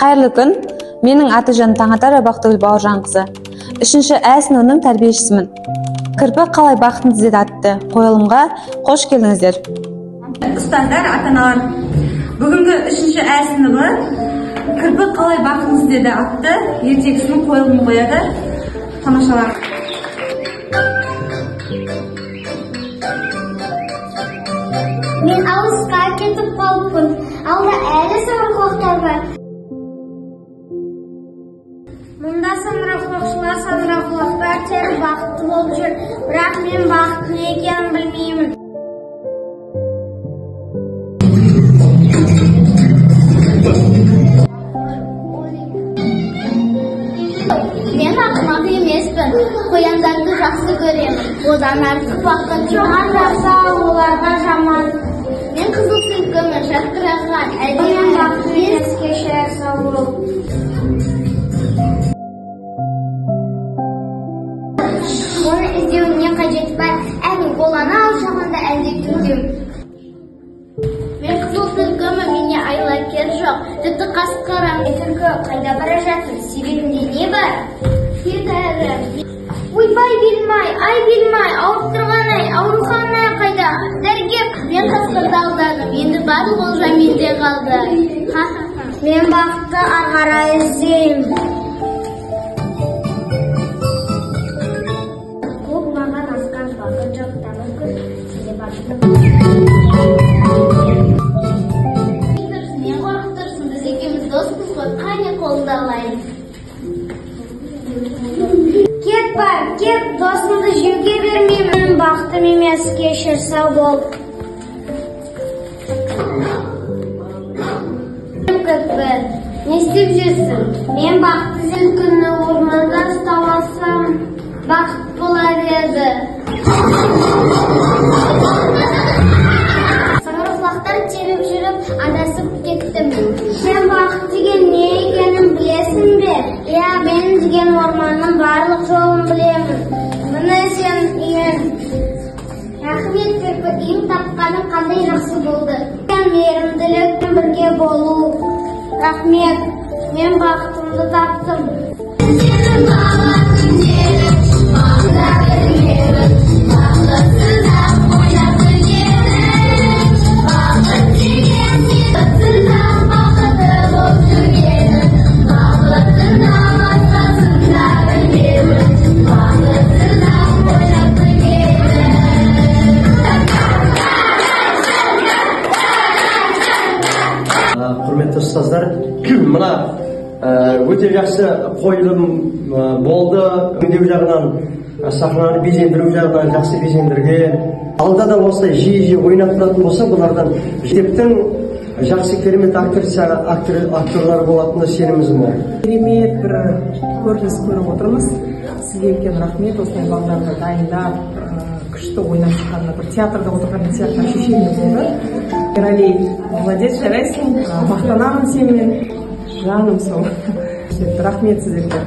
Қайырлы күн. Менің аты жөнім Таңатарова Бақтыгүл Бауыржанқызы. 3-ші Ә сыныбының тәрбиешісімін. Кірпі қалай бақытын іздеді атты қойылымға қош келдіңіздер. Ұстаздар, ата-аналар, бүгінгі 3-ші Ә сыныбы Кірпі қалай бақытын іздеді атты ертегісінің қойылымын қояды. Тамашалаңыз. Мен алысқа кетіп қалыппын. Алда әлі саңырауқұлақтар бар. Мұнда саңырауқұлақшылар, саңырауқұлақтар теріп бақытты болып жүр. Бірақ мен бақыт не екенін білмеймін. Мен ақымақ емеспін. Қояндарды жақсы көремін. Одан артық бақыт жоқ. Маған жақсы, оларға жаман. Мен қызыл түлкімін, жарқыраған. Әлде мен бақытты емес, кешір, сау бол. Оны іздеудің не қажеті бар? Әне, ол ана алшағанда әлде кімдеу? Мен қызыл түлкімін, менде айлакер жоқ. Тіпті қасқырым. Түлкі, қайда бара жатсың? Себетінде не бар? Кет әрі. Ойбай, белім-ай, ай белім-ай, ауырып тұрған-ай, аурухана қайда? Дәрігер, мен қасқырды алдадым, енді барлық олжа менде қалды. Ха-ха-ха. Мен бақытты ары қарай іздеймін. Көп маған асқан бақыт жоқ, тәуекел, сенде бақытты. Не қорқып тұрсың, біз екеуміз доспыз ғой, қане қолыңды алайын. Кет бар, кет, досымды жеуге бермеймін. Бақытым емес, кешір, сау бол. Кірпі, не істеп жүрсің? Мен бақытты түлкіні орманда ұстап алсам, бақыт болар еді. Саңырауқұлақтар теріп жүріп, адасып кеттім. Сен бақыт деген не екенін білесің бе? Иә, мен деген орманның барлық жолын білемін. Міне сен үйің. Рахмет, кірпі, үйің тапқаның қандай жақсы болды. Мейірімділікпен бірге болу. Рахмет, мен бақытымды таптым. Сенің бала күндерің, маңда білмеймін. Бақытсыз-ақ ойнап күлгенің. Бақыт деген бақытсыз-ақ бақытты болып жүргенің. Бақытынан басқасын да білмеймін. Бақытсыз-ақ ойнап күлгенің. Құрметті ұстаздар, мына өте жақсы қойылым болды. Өңдеу жағынан, сахнаны безендіру жағынан жақсы безендірген. Алда да осылай жиі-жиі ойнап тұратын болса, бұлардан мектептің жақсы керемет актерлары болатынына сеніміміз мол. Керемет бір көрініс көріп отырмыз. Сізге үлкен рахмет, осылай балдарды дайындап, күшті ойнап шыққанына, бір театрда отырған сияқты ощущение болды. Ерали, молодец, жарайсың, мақтанамын сенімен, жаным сол. Рахмет сіздерге.